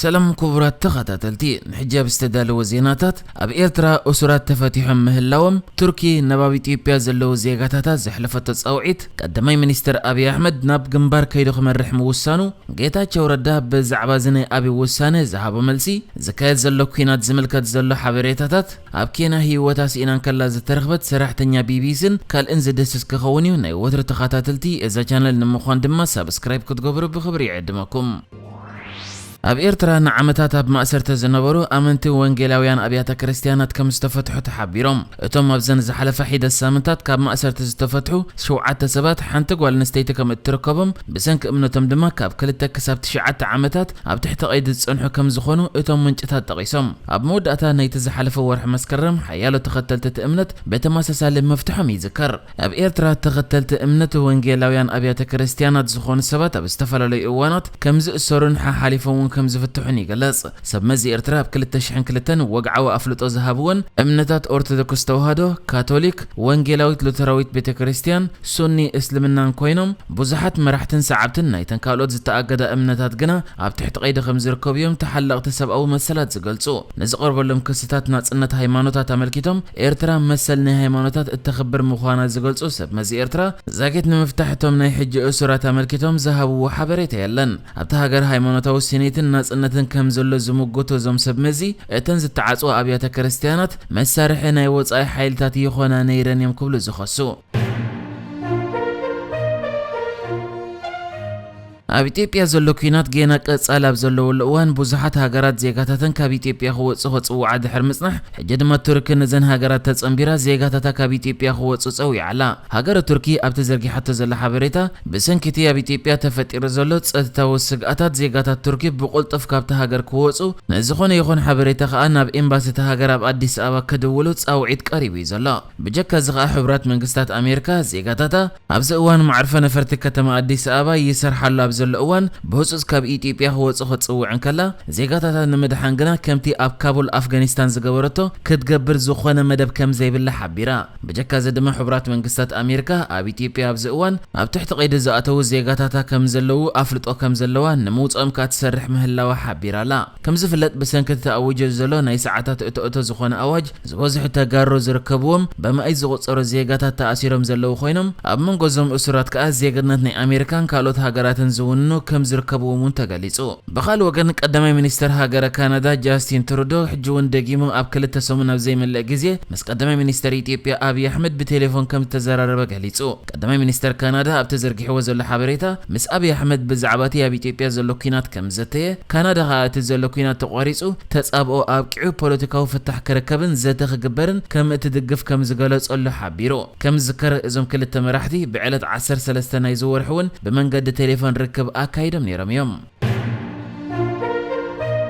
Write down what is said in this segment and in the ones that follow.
ሰላም ክቡራት ተኸታተልቲ፣ ንሕጂ ኣብ ዝተዳለወ ዜናታት፣ ኣብ ኤርትራ እሱራት ተፈቲሖም ምህላዎም፣ ቱርኪ ናብ ኣብ ኢትዮጵያ ዘለዉ ዜጋታታ ዘሕለፈቶ ጻውዒት፣ ቀዳማይ ሚኒስትር ኣብይ ኣሕመድ ናብ ግንባር ከይዱ ክመርሕ ምውሳኑ፣ ጌታቸው ረዳ ብዛዕባ እዚ ናይ ኣብይ ውሳነ ዝሃቦ መልሲ፣ ዝካየድ ዘሎ ኲናት ዝምልከት ዘሎ ሓበሬታታት፣ ኣብ ኬንያ ህይወታ ስኢና እንከላ ዝተረኽበት ሰራሕተኛ ቢቢሲን ካልእን ዝድህስስ ክኸውን እዩ። ናይ ወትሩ ተኸታተልቲ እዛ ቻነል ንምዃን ድማ ሳብስክራይብ ክትገብሩ ብኽብሪ ይዕድመኩም። ኣብ ኤርትራ ንዓመታት ኣብ ማእሰርቲ ዝነበሩ ኣመንቲ ወንጌላውያን ኣብያተ ክርስትያናት ከም ዝተፈትሑ ተሓቢሮም። እቶም ኣብዘን ዝሓለፋ ሒደት ሳምንታት ካብ ማእሰርቲ ዝተፈትሑ ሸውዓተ ሰባት፣ ሓንቲ ጓል ኣንስተይቲ ከም እትርከቦም፣ ብሰንኪ እምነቶም ድማ ካብ ክልተ ክሳብ ትሽዓተ ዓመታት ኣብ ትሕቲ ቀይዲ ዝጸንሑ ከም ዝኾኑ እቶም ምንጭታት ጠቒሶም። ኣብ መወዳእታ ናይቲ ዝሓለፈ ወርሒ መስከረም፣ ሓያሎ ተኸተልቲ እቲ እምነት ብተመሳሳሊ ምፍትሖም ይዝከር። ኣብ ኤርትራ ተኸተልቲ እምነት ወንጌላውያን ኣብያተ ክርስትያናት ዝኾኑ ሰባት ኣብ ዝተፈላለዩ እዋናት ከም ዝእሰሩን ሓሓሊፎም እውን ከም ዝፍትሑን ይግለጽ። ሰብ መዚ ኤርትራ ኣብ ክልተ ሽሕን ክልተን ወግዓዊ ኣፍልጦ ዝሃብወን እምነታት ኦርቶዶክስ ተዋህዶ፣ ካቶሊክ፣ ወንጌላዊት ሉተራዊት ቤተ ክርስትያን፣ ሱኒ እስልምናን ኮይኖም፣ ብዙሓት መራሕትን ሰዓብትን ናይተን ካልኦት ዝተኣገዳ እምነታት ግና ኣብ ትሕቲ ቀይዲ ከም ዝርከቡ እዮም ተሓለቕቲ ሰብኣዊ መሰላት ዝገልጹ። ንዝቐርበሎም ክስታት ናጽነት ሃይማኖታት ኣመልኪቶም፣ ኤርትራ መሰል ናይ ሃይማኖታት እተኽብር ምዃና ዝገልጹ ሰብ መዚ ኤርትራ፣ ዛጊት ንምፍታሕ እቶም ናይ ሕጂ እሱራት ኣመልኪቶም ዝሃብዎ ሓበሬታ የለን። ኣብታ ሃገር ሃይማኖታዊ ስኒትን ናጽነትን ከም ዘሎ ዝምጉቱ እዞም ሰብ መዚ፣ እተን ዝተዓጽዋ ኣብያተ ክርስትያናት መሳርሒ ናይ ወጻኢ ሓይልታት ይኾና ነይረን እዮም ክብሉ ዝኸሱ። ኣብ ኢትዮጵያ ዘሎ ኲናት ጌና ቀጻሊ ኣብ ዘለወሉ እዋን፣ ብዙሓት ሃገራት ዜጋታተን ካብ ኢትዮጵያ ክወጹ ክጽውዓ ድሕሪ ምጽናሕ፣ ሕጂ ድማ ቱርኪ ነዘን ሃገራት ተጸንቢራ ዜጋታታ ካብ ኢትዮጵያ ክወጹ ጸዊዓ ኣላ። ሃገረ ቱርኪ ኣብቲ ዘርጊሓቶ ዘላ ሓበሬታ፣ ብሰንኪ እቲ ኣብ ኢትዮጵያ ተፈጢሩ ዘሎ ጸጥታዊ ስግኣታት፣ ዜጋታት ቱርኪ ብቕልጡፍ ካብታ ሃገር ክወጹ፣ ንዝኾነ ይኹን ሓበሬታ ከኣ ናብ ኤምባሲ እታ ሃገር ኣብ ኣዲስ ኣበባ ክድውሉ ጻውዒት ቀሪቡ እዩ ዘሎ። ብጀካ እዚ ከኣ፣ ሕቡራት መንግስታት ኣሜሪካ ዜጋታታ ኣብዚ እዋን መዕርፎ ነፈርቲ ከተማ ኣዲስ ኣበባ ይሰርሓሉ ኣብ ዘሎ እዋን፣ ብህጹጽ ካብ ኢትዮጵያ ክወጹ ክትጽውዕ እንከላ፣ ዜጋታታ ንምድሓን ግና ከምቲ ኣብ ካቡል ኣፍጋኒስታን ዝገበረቶ ክትገብር ዝኾነ መደብ ከም ዘይብላ ሓቢራ። ብጀካ እዚ ድማ፣ ሕቡራት መንግስታት ኣሜሪካ ኣብ ኢትዮጵያ ኣብዚ እዋን ኣብ ትሕቲ ቀይዲ ዝኣተዉ ዜጋታታ ከም ዘለዉ ኣፍልጦ ከም ዘለዋ፣ ንምውጽኦም ከኣ ትሰርሕ ምህላዋ ሓቢራ ኣላ። ከም ዝፍለጥ፣ ብሰንኪ እቲ ተኣዊጁ ዘሎ ናይ ሰዓታት እቶ እቶ ዝኾነ ኣዋጅ፣ ዝበዝሑ ተጋሩ ዝርከብዎም ብመኣይ ዝቑጸሩ ዜጋታት ተኣሲሮም ዘለዉ ኮይኖም፣ ኣብ መንጎ እዞም እሱራት ከኣ ዜግነት ናይ ኣሜሪካን ካልኦት ሃገራትን ዝውንኑ ከም ዝርከብዎም እውን ተገሊጹ። ብኻልእ ወገን፣ ቀዳማይ ሚኒስተር ሃገረ ካናዳ ጃስቲን ትሩዶ፣ ሕጂ እውን ደጊሙ ኣብ ክልተ ሰሙን ኣብ ዘይመልእ ግዜ ምስ ቀዳማይ ሚኒስተር ኢትዮጵያ ኣብይ ኣሕመድ ብቴሌፎን ከም ዝተዘራረበ ገሊጹ። ቀዳማይ ሚኒስተር ካናዳ ኣብቲ ዘርጊሕዎ ዘሎ ሓበሬታ፣ ምስ ኣብይ ኣሕመድ ብዛዕባ እቲ ኣብ ኢትዮጵያ ዘሎ ኲናት ከም ዝዘተየ፣ ካናዳ ከኣ እቲ ዘሎ ኲናት ተቋሪጹ፣ ተጻብኦ ኣብቂዑ፣ ፖለቲካዊ ፍታሕ ክርከብን ዘተ ክግበርን ከም እትድግፍ ከም ዝገለጸሉ ሓቢሩ። ከም ዝዝከር፣ እዞም ክልተ መራሕቲ ብዕለት ዓሰርተ ሰለስተ ናይዚ ወርሒ እውን ብመንገዲ ቴሌፎን ርክብ ኣካይዶም ነይሮም እዮም።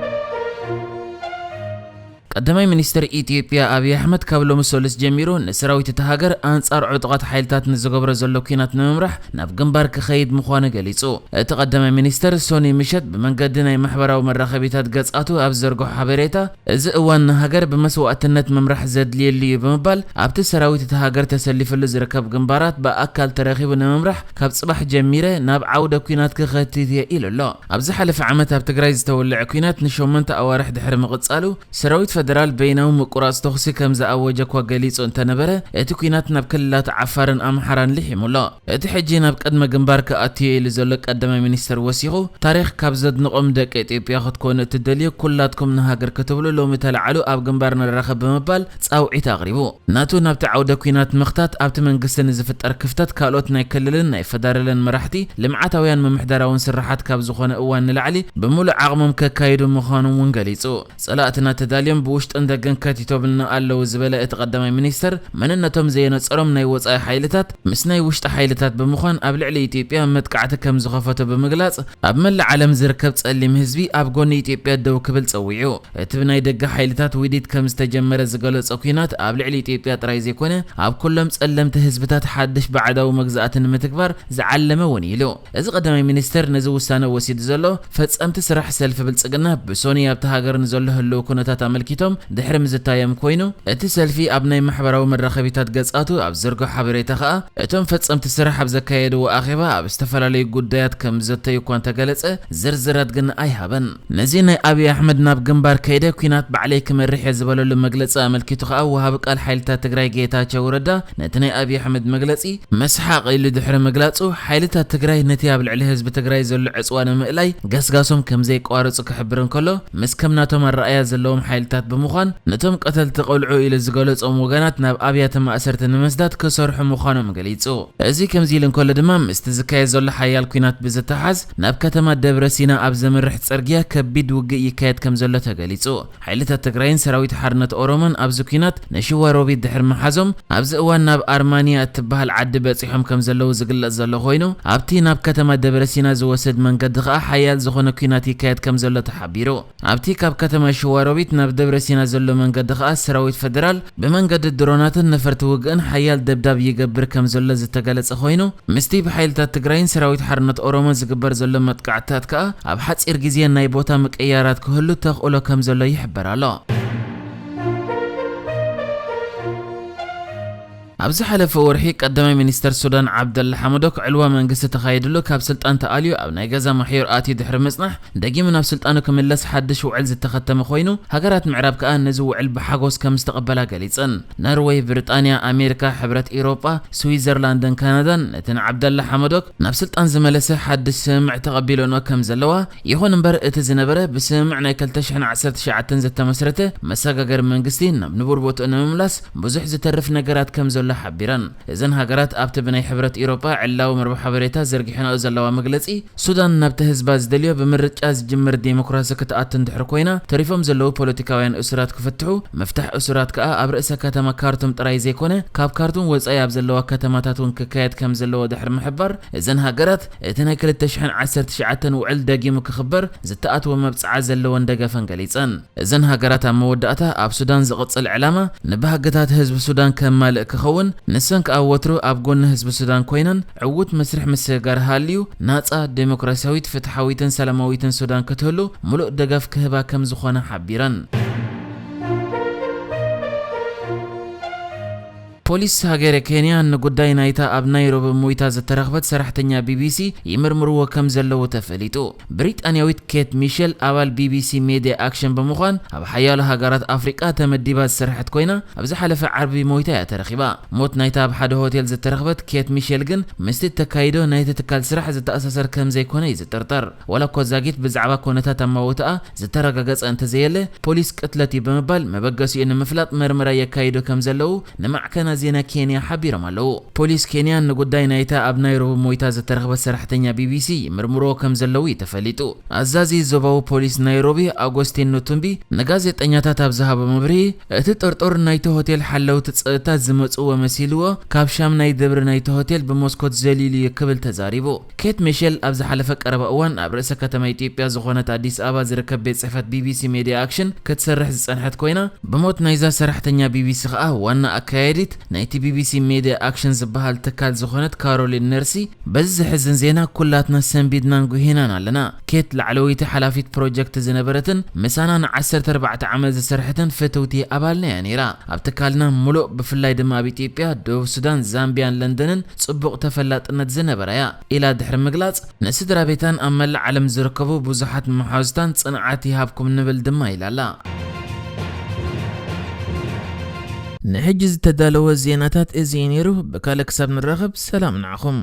ቀዳማይ ሚኒስትር ኢትዮጵያ ኣብይ ኣሕመድ ካብ ሎሚ ሰሉስ ጀሚሩ ንሰራዊት እታ ሃገር ኣንጻር ዕጡቓት ሓይልታት ንዝገብሮ ዘሎ ኲናት ንምምራሕ ናብ ግንባር ክኸይድ ምዃኑ ገሊጹ። እቲ ቀዳማይ ሚኒስትር ሶኒ ምሸት ብመንገዲ ናይ ማሕበራዊ መራኸቢታት ገጻቱ ኣብ ዝዘርግሖ ሓበሬታ፣ እዚ እዋን ንሃገር ብመስዋእትነት ምምራሕ ዘድልየሉ እዩ ብምባል፣ ኣብቲ ሰራዊት እታ ሃገር ተሰሊፍሉ ዝርከብ ግንባራት ብኣካል ተረኺቡ ንምምራሕ ካብ ጽባሕ ጀሚረ ናብ ዓውደ ኲናት ክኸትት እየ ኢሉ ኣሎ። ኣብ ዝሓለፈ ዓመት ኣብ ትግራይ ዝተወልዐ ኲናት ንሸሞንተ ኣዋርሕ ድሕሪ ምቕጻሉ፣ ሰራዊት ፈደራል በይናዊ ምቁራጽ ተኹሲ ከም ዝኣወጀ እኳ ገሊጹ እንተነበረ፣ እቲ ኲናት ናብ ክልላት ዓፋርን ኣምሓራን ልሒሙ ኣሎ። እቲ ሕጂ ናብ ቅድመ ግንባር ክኣቱ እየ ኢሉ ዘሎ ቀዳማይ ሚኒስተር ወሲኹ፣ ታሪኽ ካብ ዘድንቖም ደቂ ኢትዮጵያ ክትኮኑ እትደልዩ፣ ኩላትኩም ንሃገር ክትብሉ ሎሚ ተላዓሉ፣ ኣብ ግንባር ንራኸብ ብምባል ጻውዒት ኣቕሪቡ። ናቱ ናብቲ ዓውደ ኲናት ምኽታት ኣብቲ መንግስቲ ንዝፍጠር ክፍተት ካልኦት ናይ ክልልን ናይ ፈደራልን መራሕቲ ልምዓታውያን ምምሕዳራውን ስርሓት ካብ ዝኾነ እዋን ንላዕሊ ብምሉእ ዓቕሞም ከካይዱ ምዃኖም እውን ገሊጹ። ጸላእትና ተዳልዮም ብውሽጥን ደገን ከቲቶምልና ኣለዉ ዝበለ እቲ ቀዳማይ ሚኒስተር፣ መንነቶም ዘየነጸሮም ናይ ወጻኢ ሓይልታት ምስ ናይ ውሽጢ ሓይልታት ብምዃን ኣብ ልዕሊ ኢትዮጵያ መጥቃዕቲ ከም ዝኸፈቱ ብምግላጽ፣ ኣብ መላእ ዓለም ዝርከብ ጸሊም ህዝቢ ኣብ ጎኒ ኢትዮጵያ ደው ክብል ጸዊዑ። እቲ ብናይ ደገ ሓይልታት ውዲት ከም ዝተጀመረ ዝገለጾ ኲናት ኣብ ልዕሊ ኢትዮጵያ ጥራይ ዘይኮነ፣ ኣብ ኩሎም ጸለምቲ ህዝብታት ሓድሽ ባዕዳዊ መግዛእቲ ንምትግባር ዝዓለመ እውን ኢሉ። እዚ ቀዳማይ ሚኒስተር ነዚ ውሳነ ወሲዱ ዘሎ፣ ፈጸምቲ ስራሕ ሰልፊ ብልጽግና ብሶኒ ኣብታ ሃገር ንዘሎ ህልው ኩነታት ኣመልኪቱ ኣመልኪቶም ድሕሪ ምዝታዮም ኮይኑ፣ እቲ ሰልፊ ኣብ ናይ ማሕበራዊ መራኸቢታት ገጻቱ ኣብ ዘርግሖ ሓበሬታ ከኣ፣ እቶም ፈጸምቲ ስራሕ ኣብ ዘካየድዎ ኣኼባ ኣብ ዝተፈላለዩ ጉዳያት ከም ዝዘተዩ እኳ እንተገለጸ፣ ዝርዝራት ግን ኣይሃበን። ነዚ ናይ ኣብይ ኣሕመድ ናብ ግንባር ከይደ ኲናት ባዕለይ ክመርሕ እየ ዝበለሉ መግለጺ ኣመልኪቱ ከኣ፣ ወሃቢ ቃል ሓይልታት ትግራይ ጌታቸው ረዳ፣ ነቲ ናይ ኣብይ ኣሕመድ መግለጺ መስሓቕ ኢሉ ድሕሪ ምግላጹ፣ ሓይልታት ትግራይ ነቲ ኣብ ልዕሊ ህዝቢ ትግራይ ዘሎ ዕጽዋ ንምእላይ ገስጋሶም ከም ዘየቋርጹ ክሕብር እንከሎ፣ ምስ ከም ናቶም ኣረኣእያ ዘለዎም ሓይልታት ብምዃን፣ ነቶም ቀተልቲ ቆልዑ ኢሉ ዝገለጾም ወገናት ናብ ኣብያተ ማእሰርቲ ንምስዳድ ክሰርሑ ምዃኖም ገሊጹ። እዚ ከምዚ ኢሉ እንከሎ ድማ፣ ምስቲ ዝካየድ ዘሎ ሓያል ኲናት ብዝተሓዝ፣ ናብ ከተማ ደብረ ሲና ኣብ ዘምርሕ ጽርግያ ከቢድ ውግእ ይካየድ ከም ዘሎ ተገሊጹ። ሓይልታት ትግራይን ሰራዊት ሓርነት ኦሮሞን ኣብዚ ኲናት ንሽዋ ሮቢት ድሕሪ ምሓዞም፣ ኣብዚ እዋን ናብ ኣርማንያ እትበሃል ዓዲ በጺሖም ከም ዘለዉ ዝግለጽ ዘሎ ኮይኑ፣ ኣብቲ ናብ ከተማ ደብረ ሲና ዝወስድ መንገዲ ከኣ ሓያል ዝኾነ ኲናት ይካየድ ከም ዘሎ ተሓቢሩ። ኣብቲ ካብ ከተማ ሽዋ ሮቢት ናብ ደብረ ሲና ዘሎ መንገዲ ከኣ ሰራዊት ፈደራል ብመንገዲ ድሮናትን ነፈርቲ ውግእን ሓያል ደብዳብ ይገብር ከም ዘሎ ዝተገለጸ ኮይኑ፣ ምስቲ ብሓይልታት ትግራይን ሰራዊት ሓርነት ኦሮሞን ዝግበር ዘሎ መጥቃዕትታት ከኣ ኣብ ሓጺር ግዜ ናይ ቦታ ምቅያራት ክህሉ ተኽእሎ ከም ዘሎ ይሕበር ኣሎ። ኣብ ዝሓለፈ ወርሒ ቀዳማይ ሚኒስተር ሱዳን ዓብደላ ሓመዶክ ዕልዋ መንግስቲ ተኻይድሉ ካብ ስልጣን ተኣልዩ ኣብ ናይ ገዛ ማሕዮር ኣትዩ ድሕሪ ምጽናሕ፣ ደጊሙ ናብ ስልጣኑ ክምለስ ሓድሽ ውዕል ዝተኸተመ ኮይኑ፣ ሃገራት ምዕራብ ከኣ ነዚ ውዕል ብሓጎስ ከም ዝተቐበላ ገሊጸን። ኖርወይ፣ ብሪጣንያ፣ ኣሜሪካ፣ ሕብረት ኤውሮጳ፣ ስዊዘርላንድን ካናዳን ነቲ ንዓብደላ ሓመዶክ ናብ ስልጣን ዝመለሰ ሓድሽ ስምምዕ ተቐቢለንኦ ከም ዘለዋ፣ ይኹን እምበር እቲ ዝነበረ ብስምምዕ ናይ ክልተ ሽሕን ዓሰርተ ትሽዓተን ዝተመስረተ መሰጋገሪ መንግስቲ ናብ ንቡር ቦትኡ ንምምላስ ብዙሕ ዝተርፍ ነገራት ከም ዘሎ ሓቢረን። እዘን ሃገራት ኣብቲ ብናይ ሕብረት ኤውሮጳ ዕላዊ መርበብ ሓበሬታ ዘርጊሐንኦ ዘለዋ መግለጺ፣ ሱዳን ናብቲ ህዝባ ዝደልዮ ብምርጫ ዝጅምር ዴሞክራሲ ክትኣቱ እንድሕር ኮይና፣ ተሪፎም ዘለዉ ፖለቲካውያን እሱራት ክፍትሑ፣ ምፍታሕ እሱራት ከኣ ኣብ ርእሰ ከተማ ካርቱም ጥራይ ዘይኮነ፣ ካብ ካርቱም ወጻኢ ኣብ ዘለዋ ከተማታት እውን ክካየድ ከም ዘለዎ ድሕሪ ምሕባር፣ እዘን ሃገራት እቲ ናይ ክልተ ሽሕን ዓሰርተ ትሽዓተን ውዕል ደጊሙ ክኽበር ዝተኣትወ መብጽዓ ዘለወን ደገፈን ገሊጸን። እዘን ሃገራት ኣብ መወዳእታ ኣብ ሱዳን ዝቕጽል ዕላማ ንባህግታት ህዝቢ ሱዳን ከማልእ ክኸውን፣ ንሰን ከኣ ወትሩ ኣብ ጎኒ ህዝቢ ሱዳን ኮይነን፣ ዕዉት መስርሕ ምስግጋር ሃልዩ፣ ናጻ፣ ዴሞክራሲያዊት፣ ፍትሓዊትን ሰላማዊትን ሱዳን ክትህሉ ምሉእ ደገፍ ክህባ ከም ዝኾነ ሓቢረን። ፖሊስ ሃገረ ኬንያ ንጉዳይ ናይታ ኣብ ናይሮቢ ሞይታ ዝተረኽበት ሰራሕተኛ ቢቢሲ ይምርምርዎ ከም ዘለዉ ተፈሊጡ። ብሪጣንያዊት ኬት ሚሸል ኣባል ቢቢሲ ሜድያ ኣክሽን ብምዃን ኣብ ሓያሎ ሃገራት ኣፍሪቃ ተመዲባ ዝሰርሐት ኮይና፣ ኣብ ዝሓለፈ ዓርቢ ሞይታ እያ ተረኺባ። ሞት ናይታ ኣብ ሓደ ሆቴል ዝተረኽበት ኬት ሚሸል ግን ምስቲ ተካይዶ ናይቲ ትካል ስራሕ ዝተኣሳሰር ከም ዘይኮነ እዩ ዝጥርጠር። ዋላ እኳ ዛጊት ብዛዕባ ኮነታት ኣማውትኣ ዝተረጋገጸ እንተዘየለ፣ ፖሊስ ቅትለት እዩ ብምባል መበገሲኡ ንምፍላጥ መርመራ የካይዱ ከም ዘለዉ ንማዕከና ዜና ኬንያ ሓቢሮም ኣለዉ። ፖሊስ ኬንያ ንጉዳይ ናይታ ኣብ ናይሮቢ ሞይታ ዝተረኽበት ሰራሕተኛ ቢቢሲ ይምርምርዎ ከም ዘለዉ እዩ ተፈሊጡ። ኣዛዚ ዞባዊ ፖሊስ ናይሮቢ ኣጎስቲን ኑቱምቢ ንጋዜጠኛታት ኣብ ዝሃቦ መብርሂ፣ እቲ ጥርጡር ናይቲ ሆቴል ሓለውቲ ጸጥታ ዝመጽዎ መሲልዎ፣ ካብ ሻም ናይ ደብሪ ናይቲ ሆቴል ብመስኮት ዘሊሉ እዩ ክብል ተዛሪቡ። ኬት ሚሸል ኣብ ዝሓለፈ ቀረባ እዋን ኣብ ርእሰ ከተማ ኢትዮጵያ ዝኾነት ኣዲስ ኣበባ ዝርከብ ቤት ጽሕፈት ቢቢሲ ሜድያ ኣክሽን ክትሰርሕ ዝጸንሐት ኮይና፣ ብሞት ናይዛ ሰራሕተኛ ቢቢሲ ከኣ ዋና ኣካያዲት ናይቲ ቢቢሲ ሜድያ ኣክሽን ዝበሃል ትካል ዝኾነት ካሮሊን ነርሲ፣ በዚ ዘሕዝን ዜና ኩላትና ሰንቢድናን ጉሂናን ኣለና። ኬት ላዕለወይቲ ሓላፊት ፕሮጀክት ዝነበረትን ምሳና ንዓሰርተ ኣርባዕተ ዓመት ዝሰርሐትን ፍትውቲ ኣባልና እያ ነይራ። ኣብ ትካልና ምሉእ፣ ብፍላይ ድማ ኣብ ኢትዮጵያ፣ ደቡብ ሱዳን፣ ዛምቢያን ለንደንን ጽቡቕ ተፈላጥነት ዝነበራ እያ ኢላ ድሕሪ ምግላጽ፣ ንስድራ ቤታን ኣብ መላእ ዓለም ዝርከቡ ብዙሓት መሓዙታን ጽንዓት ይሃብኩም ንብል ድማ ኢላ ኣላ። ንሕጂ ዝተዳለወ ዜናታት እዚ እዩ ነይሩ። ብካልእ ክሳብ ንራኸብ ሰላም ንዓኹም።